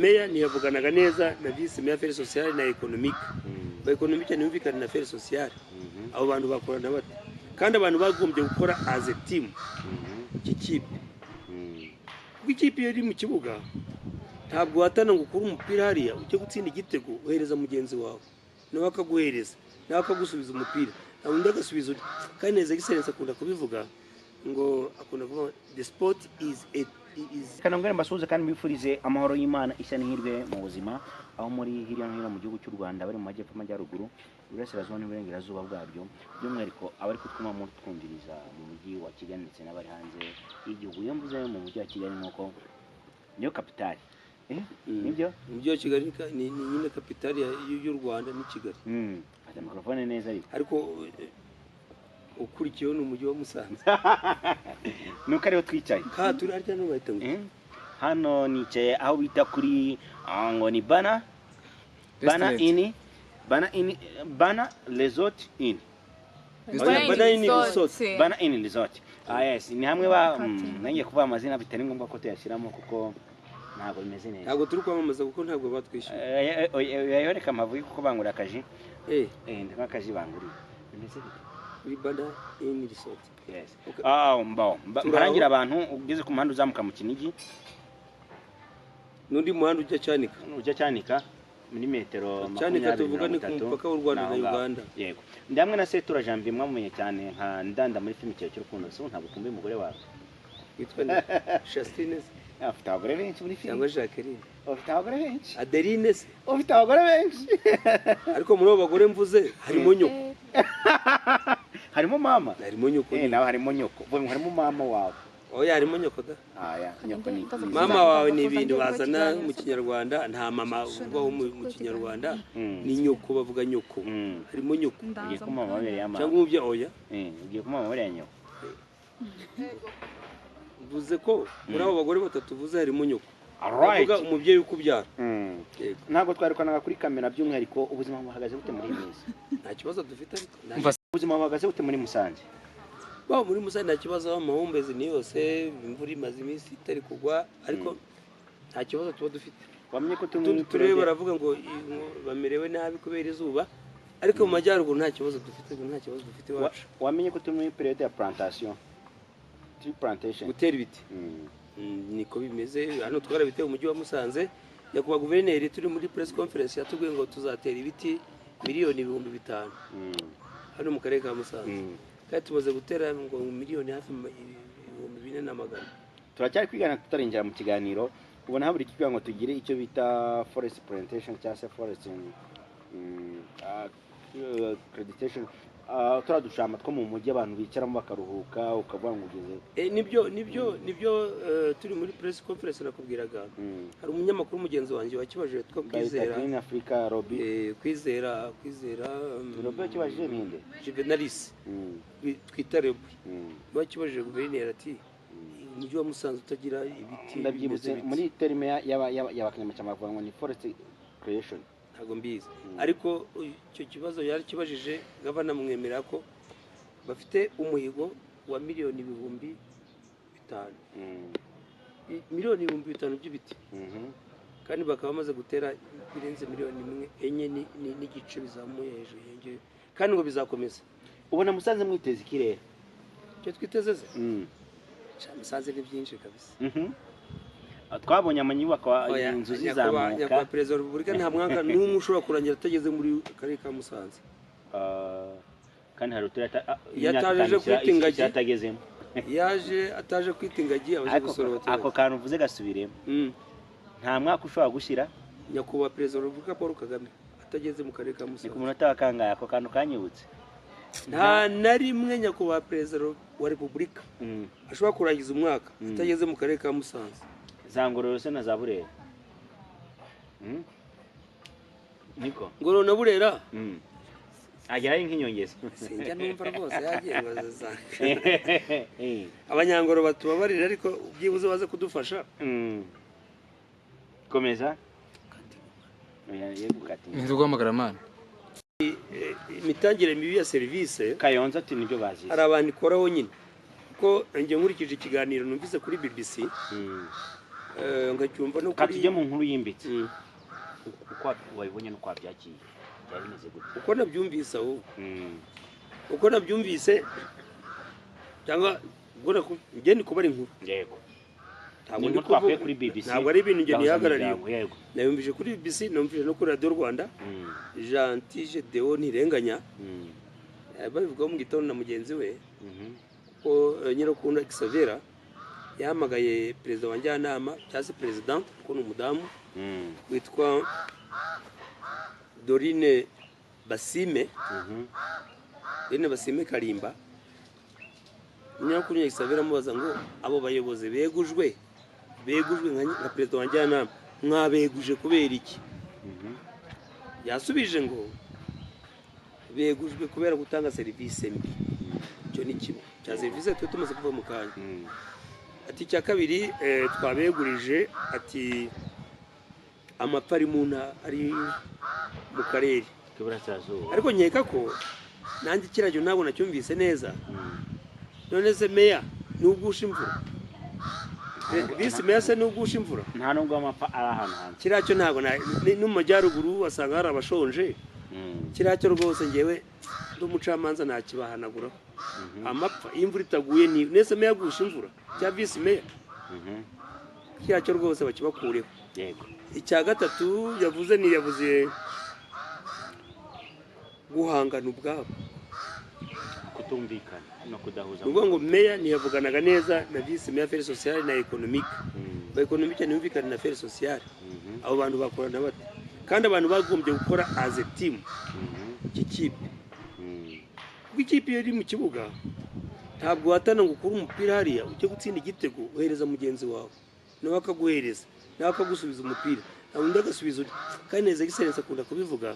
Meya ntiyavuganaga neza na vice meya affaires sociales na économique. Ba économique ntiyumvikane na affaires sociales. Abo bantu bakorana bate? Kandi abantu bagombye gukora as a team, iki kipe, kuko ikipe iyo iri mu kibuga ntabwo uhatana ngo ukure umupira hariya ujye gutsinda igitego. Uhereza mugenzi wawe, nawe akaguhereza, nawe akagusubiza umupira, nawe undi agasubiza undi. Kandi neza Excellence akunda kubivuga, ngo akunda kuvuga "the sport is a is". Kanongere mbasuhuze kandi mbifurize amahoro y'Imana, ishya n'ihirwe mu buzima aho muri hirya no hino mu gihugu cy'u Rwanda, bari mu majyepfo, amajyaruguru, iburasirazuba n'iburengerazuba bwabyo, by'umwihariko abari kutwuma twumviriza mu mujyi wa Kigali ndetse n'abari hanze y'igihugu. Iyo mvuze mu mujyi wa Kigali nuko niyo kapitali. Nibyo? Umujyi wa Kigali ni nyine kapitali y'u Rwanda, ni Kigali. Fata mikorofone neza ariko. Ariko ukurikiyeho ni umujyi wa Musanze. Nuko ariho twicaye. Ka turi harya no bahita ngo Hano nicaye aho bita kuri ngo ni Bana Restaurant. Inn, Bana Inn, Bana Resort Inn. Oya, Bana Inn Resort. Bana Inn Resort. Ah yes, ni hamwe ba nangiye kuvuga amazina, bitari ngombwa ko tuyashyiramo kuko ntabwo bimeze neza. Ntabwo turi kwamamaza kuko ntabwo batwishyuye. Reka mpavuge kuko banguriye akaji. Ndimo akaji banguriye, bimeze bite? Kuri Bana Inn Resort. Yes. Okay. Ah, mbo Turi aho. mparangira abantu, ugeze ku muhanda uzamuka mu Kinigi n'undi muhanda ujya Cyanika. Ujya Cyanika muri metero Cyanika 20, tuvuga ni ku 30. mupaka w'u Rwanda na Naho ngaho. Uganda. Yego, ndi hamwe na Setura Janvier, mwamumenye cyane nka Ndanda muri filime Ikiraro cy'Urukundo. So ntabwo ukumbuye umugore wawe? Witwa nde? Shastine se? Afite abagore benshi muri filime. Cyangwa Jacqueline? Ufite abagore benshi. Adeline se? Ufite abagore benshi. Ariko muri abo bagore mvuze harimo nyoko. Harimo mama. Harimo nyoko. Nawe harimo nyoko. Vuga ngo harimo mama wawe. Oya, harimo nyoko da. Aya nyoko ni Mama wawe ni ibintu bazana mu Kinyarwanda. Nta mama uvugwaho mu Kinyarwanda. Ni nyoko, bavuga nyoko. Harimo nyoko. Ugiye kuma amabere ya mama. Cyangwa umubyeyi, oya. Ugiye kuma amabere ya nyoko. Mvuze ko muri abo bagore batatu uvuze harimo nyoko. Alright. Bavuga umubyeyi ukubyara. Yego. Ntabwo twarukanaga kuri kamera. By'umwihariko ubuzima buhagaze bute muri iyi minsi? Nta kibazo dufite ariko Umva. Ubuzima buhagaze bute muri Musanze? Ba muri Musanze nta kibazo, amahumbezi ni yose, imvura imaze iminsi itari kugwa, ariko nta kibazo tuba dufite. Wamenye ko turi Utundi muri turere baravuga ngo bamerewe nabi kubera izuba, ariko mu majyaruguru nta kibazo dufite, nta kibazo dufite iwacu. Wamenye ko turi muri période ya plantation, tree plantation? Gutera ibiti. Niko bimeze, hano twarabiteye umujyi wa Musanze. Nyakubahwa guverineri turi muri press conference yatubwiye ngo tuzatera ibiti miliyoni 5000 hano mu karere ka Musanze. Kandi tumaze gutera ngo miliyoni hafi 4,400. Turacyari kwigana tutarinjira mu kiganiro. Ubona habura iki kugira ngo tugire icyo bita forest plantation cyangwa se forest accreditation? Turiya dushamba two mu mujyi abantu bicaramo bakaruhuka, ukavuga ngo ugeze Nibyo, turi muri press conference nakubwiraga. Hari umunyamakuru mugenzi wanjye wakibajije witwa Bayita Kwizera. Green Africa Lobby. Kwizera Lobby wakibajije ninde? Juvenalis. Twita Rebwe. Wakibajije guverineri ati umujyi wa Musanze utagira ibiti Ndabyibutse. bimeze bite? Muri terme y'abakanyamashyamba bavuga ngo ni forest creation. Ntabwo mbizi, ariko icyo kibazo yari kibajije gavana, mwemerera ko bafite umuhigo wa miliyoni 5000. Miliyoni 5000 by'ibiti. Kandi bakaba bamaze gutera birenze miliyoni imwe enye n'igice bizamuye hejuru yongeye, kandi ngo bizakomeza. Ubona Musanze mwiteze ikirere? Icyo twiteze se? Sha, Musanze ni byinshi kabisa. Twabonye amanyubako, Oya, inzu nyakubahwa zizamuka. Nyakubahwa perezida wa repubulika nta mwaka n'umwe ushobora kurangira atageze muri karere ka Musanze. Ah, kandi hari uturere Iyo imyaka ataje 5 kwita ingagi. atagezemo. Yaje ataje kwita ingagi abaje Ariko gusura ako abaturage. kantu uvuze gasubiremo. Nta mwaka ushobora gushyira Nyakubahwa perezida wa repubulika Paul Kagame atageze mu karere ka Ni ku Musanze. munota wa kangahe? Ako kantu kanyibutse. Nta na rimwe nyakubahwa perezida wa repubulika ashobora kurangiza umwaka atageze mu karere ka Musanze. Za Ngororero se na za Burera? Niko? Ngororero na Burera. Agerayo nk'inyongezo. Sinjya numva rwose yagiye ngo abanyangoro batubabarire, ariko byibuze baze kudufasha. Komeza. Oya, ye gukata. Nzi guhamagara mana. Imitangire mibi ya serivisi Kayonza ati nibyo bazize. hari abantu ikoraho nyine, kuko njye nkurikije ikiganiro numvise kuri BBC. Ngacyumva no Ka kuri tujye mu nkuru yimbitse. Uko wabibonye n'uko wabyakiye, byari bimeze gute? Uko nabyumvise ahubwo, uko nabyumvise cyangwa ubwo njye ndi kubara inkuru. Ntabwo Ni ndi inkuru twakuye kuvuga kuri BBC. Ntabwo ari ibintu njye Gahuza nihagarariye. Miryango, yego. Nayumvise kuri BBC, numvise no kuri Radiyo Rwanda. Gentil Gedeon Ntirenganya babivugaho mu gitondo na mugenzi we, ko Nyirakunda Xaviera yahamagaye perezida wa njyanama, cyangwa se perezida, kuko ni umudamu, witwa Dorine Basime, Dorine Basime Karimba. Nyirakunda Xaviera amubaza ngo abo bayobozi begujwe nka perezida wa njyanama, mwabeguje kubera iki? Yasubije ngo begujwe kubera gutanga serivisi mbi. Icyo ni kimwe cya serivisi twe tumaze kuva mu kanya. Ati icya kabiri, twabegurije, ati amapfa ari mu ari mu karere k'iburasirazuba. Ariko nkeka ko nanjye kiracyo ntabwo nacyumvise neza. None se meya nugusha imvura? Visi meya se nugusha imvura? Nta nubwo amapfa ari ahantu hanze. Kiriya cyo ntabwo no mu majyaruguru wasanga hari abashonje. Kiriya cyo rwose ngewe ndi umucamanza ntakibahanaguraho. Amapfa iyo imvura itaguye, ni nese meya agusha imvura cya visi meya? Kiriya cyo rwose bakibakureho. Icya gatatu yavuze ni, yavuze guhangana ubwabo. Kutumvikana no kudahuza. Ni ukuvuga ngo meya ntiyavuganaga neza na visi meya affaires sociales na économique. Ba économique ntiyumvikane na affaires sociales. Abo bantu bakorana bate? Kandi abantu bagombye gukora as a team, iki kipe, kuko ikipe iyo iri mu kibuga ntabwo uhatana ngo ukure umupira hariya ujye gutsinda igitego. Uhereza mugenzi wawe, nawe akaguhereza, nawe akagusubiza umupira, nawe undi agasubiza undi. Kandi neza Excellence akunda kubivuga,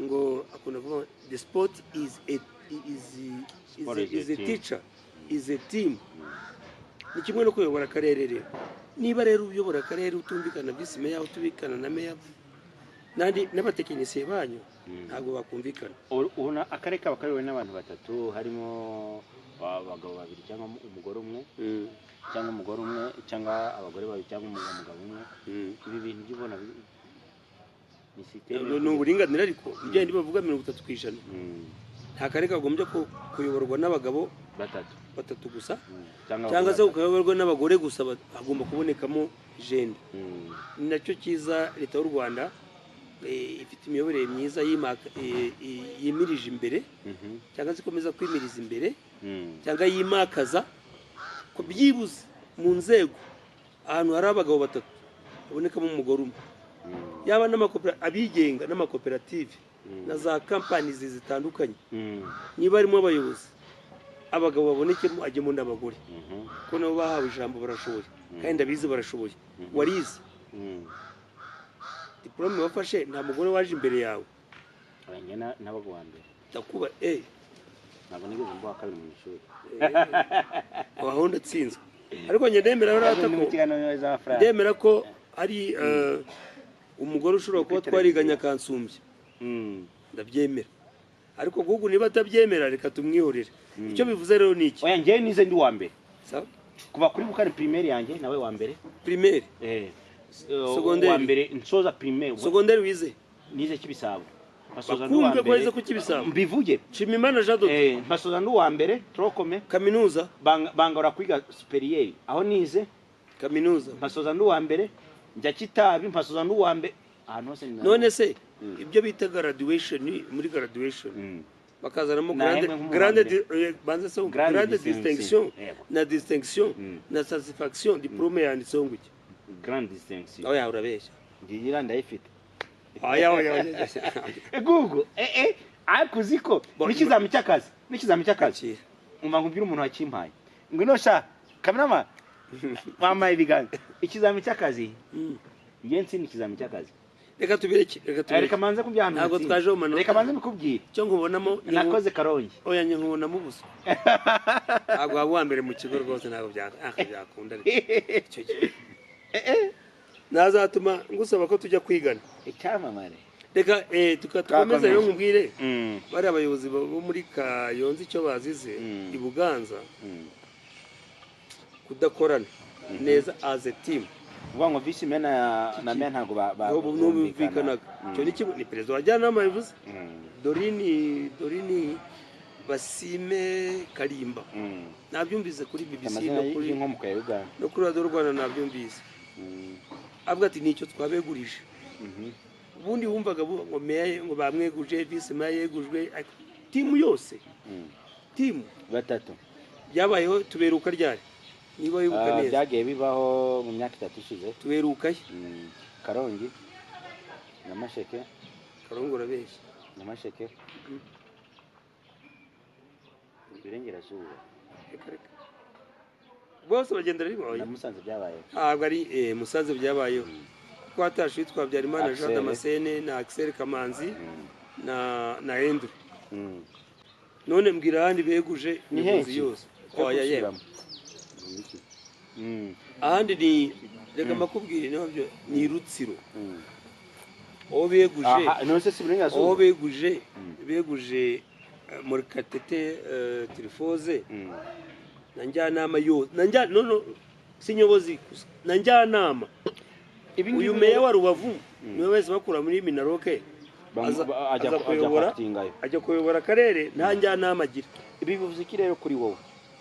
ngo akunda kuvuga the sport is Sport is a is a team. teacher, is a team. Ni kimwe no kuyobora akarere. Rero niba rero uyobora akarere utumvikana na visi meya, utumvikana na meya n'andi n'abatekinisiye banyu, ntabwo bakumvikana. Ubona akarere kaba kayobowe n'abantu batatu, harimo abagabo babiri cyangwa umugore umwe, cyangwa umugore umwe, cyangwa abagore babiri, cyangwa umugabo umwe. Ibi bintu by'ubona ni système. Ni uburinganire, ariko ibyo bavuga 30%, nta karere kagombye kuyoborwa n'abagabo batatu batatu gusa, cyangwa cyangwa se abagore. kukayoborwa n'abagore gusa. Hagomba kubonekamo gender. Ni nacyo cyiza leta y'u Rwanda ifite imiyoborere myiza, yimirije imbere, cyangwa se ikomeza kwimiriza imbere, cyangwa yimakaza ko byibuze mu nzego ahantu hari abagabo batatu habonekamo umugore umwe. Yaba abigenga n'amakoperative na za kampani zitandukanye, niba harimo abayobozi abagabo babonekemo, ajyemo n'abagore, kuko nabo bahawe ijambo, barashoboye kandi ndabizi barashoboye. Warize, diporome wafashe, nta mugore waje imbere yawe. Njye nabaga uwa mbere. Ndakuba Ntabwo nigeze mba uwa kabiri mu ishuri. Aho ndatsinzwe, ariko njye ndemera rero Ni mu ko kiganiro z'amafaranga. ndemera ko ari umugore ushobora kuba twariganye akansumbya. Ndabyemera, ariko guhugu niba atabyemera reka tumwihorere. Icyo bivuze rero ni iki? Oya, njyewe nize ndi uwa mbere. Sawa. Kuva kuri Bukari primaire yanjye nawe wa mbere. Primaire? Eh. Secondaire. Uwa mbere nsoza primaire. Secondaire wize? Nize Kibisabo, mpasoza ndi uwa Bakumve ko mbere. wize ku Kibisabo. Mbivuge. Nshimimana Jean de Mpasoza ndi uwa mbere tronc commun. Kaminuza? Bangora kwiga supérieur aho nize. Kaminuza? Mpasoza ndi uwa mbere, njya Kitabi mpasoza ndi uwa mbere, ahantu hose ni None se ibyo bita graduation, muri graduation bakazanamo Nahembwe grande nk'umu grande mbere. banza se Grande grande distinction. distinction Yego. na distinction na satisfaction, diplôme yanditseho ngo iki? Grande distinction. Aho yawe urabeshya. Ngiyi ndayifite. Oya, oya, oya. Google, ariko uzi ko n'ikizami cy'akazi, n'ikizami cy'akazi, Akira. Umva ngo ubwire umuntu wakimpaye, ngwino sha kamerama wampaye ibiganza, ikizami cy'akazi, njye ntsinda ikizami cy'akazi. Reka tubireke, reka Reka tubireke. manze kubyahana. Ntabwo twaje mu manota. Reka manze mbikubwire. Icyo nkubonamo Nakoze Karongi. Oya, njye nkubonamo ubusa. Ntabwo waba uwa mbere mu kigo rwose, ntabwo byakunda ariko. Icyo gihe nazatuma ngusaba ko tujya kwigana. Icyamamare. Reka tukomeze rero, Twakomeje. nkubwire bariya abayobozi bo muri Kayonza icyo bazize, i Buganza, kudakorana neza as a team. Uvuga ngo vice meya na meya ntabwo Bumvikanaga. Icyo ni kimwe, ni perezida wa njyanama yabivuze. Dorine Basime Karimba. Nabyumvise kuri BBC Amazina no kuri y'inkomoko ya Uganda. no kuri Radiyo Rwanda nabyumvise. Avuga ati nicyo twabegurije. Ubundi wumvaga ngo meya ngo bamweguje, vice meya yegujwe, ariko team yose, team Batatu. Byabayeho tuberuka ryari, niba wibuka neza? Byagiye bibaho mu myaka 3 ishize. Tuberukahe? Karongi, Nyamasheke. Karongi urabeshya. Nyamasheke, Iburengerazuba. Reka reka, bose bagendera rimwe. Na Musanze byabayeho. Ntabwo ari Musanze byabayeho, kuko hatashe uwitwa Habyarimana Jean Axel. Damascene na Axel Kamanzi na Andrew. None mbwira ahandi beguje Ni imigozi henshi. yose. Twe Oya yewe. gusubiramo. Ahandi ni, reka mbakubwire, niba byo ni Rutsiro aho beguje. Aha, none se si Aho Iburengerazuba? beguje, beguje Murekatete Triphose na njyanama yose, na njya no no si nyobozi gusa, na njyanama. Ibi ngibi Uyu meya wa Rubavu niwe wese bakura muri MINALOC ajya aza ajya kuyobora kwakitingayo. Ajya kuyobora akarere nta njyanama agira. Ibi bivuze iki rero kuri wowe?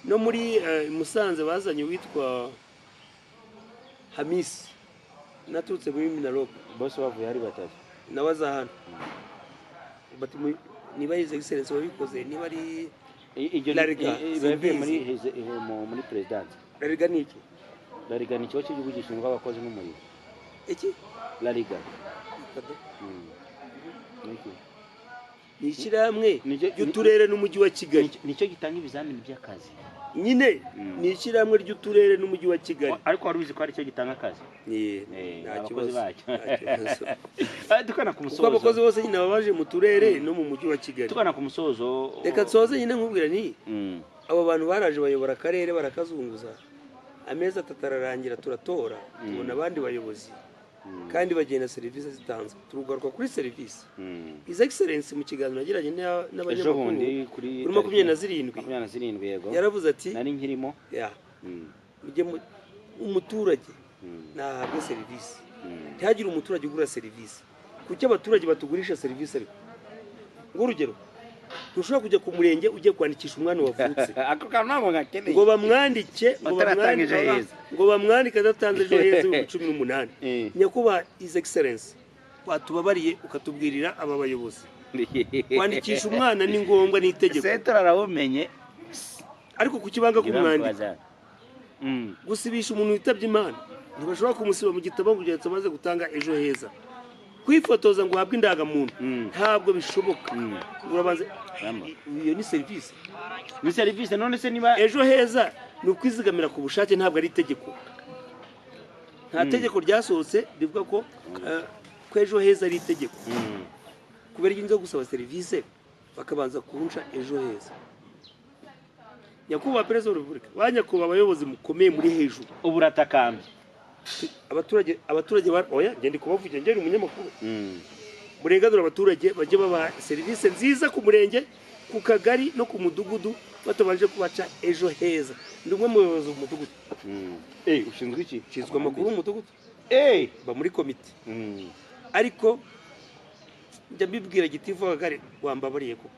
No muri Musanze bazanye uwitwa Hamisi naturutse muri MINALOC. Bose bavuye ari batatu. Nawe aza hano bati niba His Excellence wabikoze, niba ari Iryo Lariga, bivuye muri simbizi. muri perezidansi. Lariga ni iki? Lariga ni ikigo cy'igihugu gishinzwe abakozi n'umurimo. Iki? Lariga. Kado. Ni iki? Ni ishyirahamwe ry'uturere n'umujyi wa Kigali. Nicyo gitanga ibizamini by'akazi. Nyine ni ishyirahamwe ry'uturere n'umujyi wa Kigali. Ariko wari uzi ko aricyo gitanga akazi? Nta Abakozi kibazo. bacyo. Nta kibazo. Tugana ku Kuko musozo. abakozi bose nyine baba baje mu turere no mu mujyi wa Kigali. Tugana ku musozo. Reka nsoze nyine nkubwira ni abo bantu baraje bayobora akarere, barakazunguza, amezi 3 ararangira, turatora, tubona abandi bayobozi kandi bagenda serivisi zitanzwe. Turugaruka kuri serivisi. His Excellence mu kiganiro yagiranye Ejo n'abanyamakuru bundi kuri kuri 27, 27, yego. yaravuze ati Nari nkirimo. Ya, mujye umuturage nahabwe serivisi, ntihagire umuturage ugura serivisi. Kuki abaturage batugurisha serivisi? Ariko ng'urugero, ntushobora kujya ku murenge ugiye kwandikisha umwana wavutse Ako kantu ntabwo ngakeneye. ngo bamwandike, ngo Bataratanga Ejo Heza. ngo bamwandike adatanze Ejo Heza 18,000. Nyakubahwa His Excellence, watubabariye ukatubwirira aba bayobozi, kwandikisha umwana ni ngombwa, ni itegeko. Setora arawumenye. Ariko ku kibanga kumwandika, gusibisha umuntu witabye Imana, ntibashobora kumusiba mu gitabo ngo ugahita umaze gutanga Ejo Heza. Kwifotoza ngo uhabwe indangamuntu ntabwo bishoboka, urabanza. Ramba. Iyo ni serivisi. Ni serivisi, none se niba Ejo Heza ni ukwizigamira ku bushake, ntabwo ari itegeko. Nta tegeko ryasohotse rivuga ko Ejo Heza ari itegeko. Kubera inzo gusaba serivisi bakabanza kunca Ejo Heza. Nyakubahwa Perezida wa Repubulika, ba nyakubahwa abayobozi mukomeye muri hejuru, Ubu uratakambye. Abaturage oya, ngende kubavugira, ngende umunyamakuru, murenganura abaturage, bajye babaha serivisi nziza ku murenge, ku kagari no ku mudugudu batabanje kubaca Ejo Heza. Ndi umwe mu bayobozi b'umudugudu. Ushinzwe iki? Nshinzwe amakuru y'umudugudu. Mba muri komite. Ariko njya mbibwira gitifu w'akagari, wambabariye koko,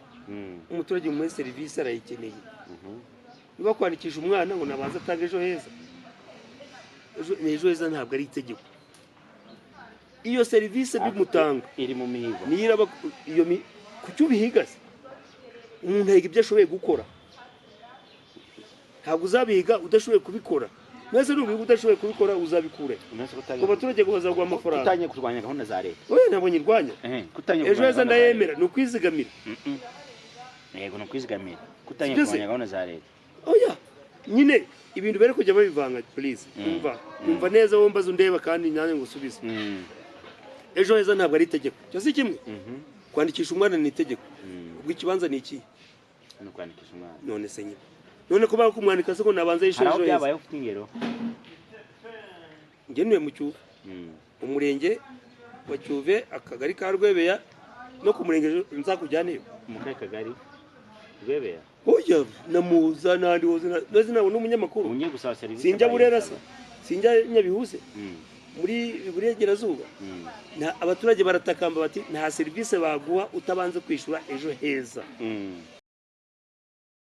umuturage muri serivisi arayikeneye. Niba kwandikisha umwana ngo nabanze atange Ejo Heza, Ejo Heza ntabwo ari itegeko. Iyo serivisi bimutanga Iri mu mihigo. Niyo iraba iyo kuki ubihiga se? Umuntu ahiga ibyo ashoboye gukora, ntabwo uzabihiga udashoboye kubikora. Mwese nubihiga udashoboye kubikora uzabikure? Umunsi Ngo abaturage ngo bazaguha amafaranga. Kutangiye kurwanya gahunda za leta. Oya, ntabwo nyirwanya. Kutangiye Ejo kurwanya Heza gahunda za leta. ndayemera, ni ukwizigamira. Yego, ni ukwizigamira. Kutangiye Sibyo se? kurwanya gahunda za leta. Oya nyine, ibintu bari kujya babivanga, please. Umva, umva neza, wowe mbaza undeba kandi nanjye ngusubize. Ejo Heza ntabwo ari itegeko, cyo si kimwe. Kwandikisha umwana ni itegeko. Ubwo ikibanza ni iki? Ni ukwandikisha umwana. None se nyine, none ko bakumwandika se ko nabanza yishyura Hari aho Ejo Heza? byabayeho, ufite ingero? Ngenuye mu Cyuve, umurenge wa Cyuve, akagari ka Rwebeya, no ku murenge ejo nzakujyaneyo. Mu kahe kagari? Rwebeya? Oya, namuza n'ahandi hose, ntabwo n'umunyamakuru. Ubu ngiye gusaba serivisi. Sinjya Burera se? Sinjya Nyabihu se? Muri Burengerazuba abaturage baratakamba bati nta serivisi baguha utabanze kwishyura Ejo Heza.